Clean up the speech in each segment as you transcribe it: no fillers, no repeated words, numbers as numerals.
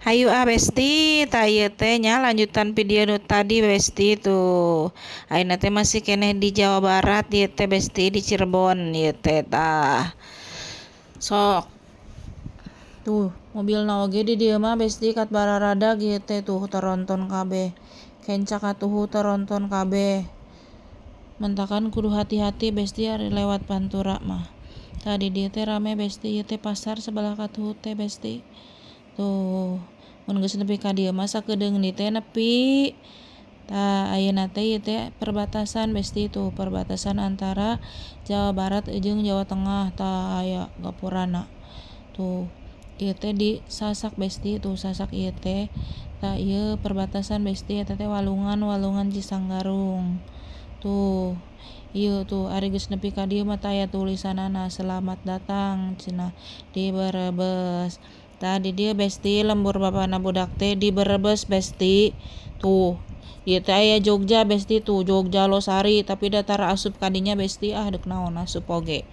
Hayu ah, Besti, tah ieu teh nya lanjutan video nu tadi, Besti. Tuh, ayeuna teh masih keneh di Jawa Barat ieu teh, Besti, di Cirebon ieu teh. Tah, sok tuh mobilna oge di dieu mah, Besti, kat bararadag ieu teh. Tuh, taronton kabeh, kenca katuhu taronton kabeh. Mentakan kudu hati-hati, Besti, ari lewat Pantura mah. Tah, di dieu teh rame, Besti. Ieu teh pasar sebelah katuhu teh, Besti. Tuh, mun geus nepi ka dieu mah sakedeung deui teh nepi. Tah, ayeuna teh ieu teh perbatasan, Besti. Tuh, perbatasan antara Jawa Barat jeung Jawa Tengah. Tah, aya gapurana tuh. Ieu teh di Sasak, Besti. Tuh, Sasak ieu teh. Tah, ieu perbatasan, Besti. Eta teh Walungan, Walungan Cisanggarung tuh. Ieu tuh, ari geus nepi ka dieu mah tah aya tulisanana, "Selamat datang" cenah di Brebes. Tah, di dieu, Besti, lembur bapana budak teh di Brebes, Besti. Tuh, ieu teh aya Jogja, Besti. Tuh, Jogja Losari, tapi da tara asup ka dinya, Besti. Ah, deuk naon asup oge.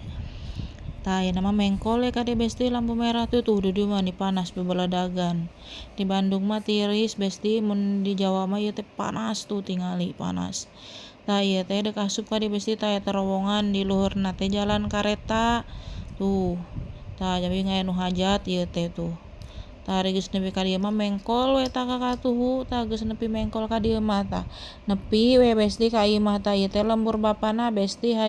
Tah, ayeuna mah mengkol we ka dieu, Besti, lampu merah tuh. Tuh, di dieu mah panas bebeledagan. Di Bandung mah tiris, Besti, mun di Jawa mah ieu teh panas. Tuh, tingali panas. Tah, ieu teh deuk asup ka dieu, Besti. Tah, aya terowongan, di luhurna teh jalan kareta tuh. Tah, jadi aya nu hajat ieu teh. Tuh, tah, ari geus nepi ka dieu mah mengkol we tah ka katuhu. Tah, geus nepi mengkol ka dieu mah, tah nepi we, Besti, ka imah. Tah, ieu teh lembur bapana, Besti.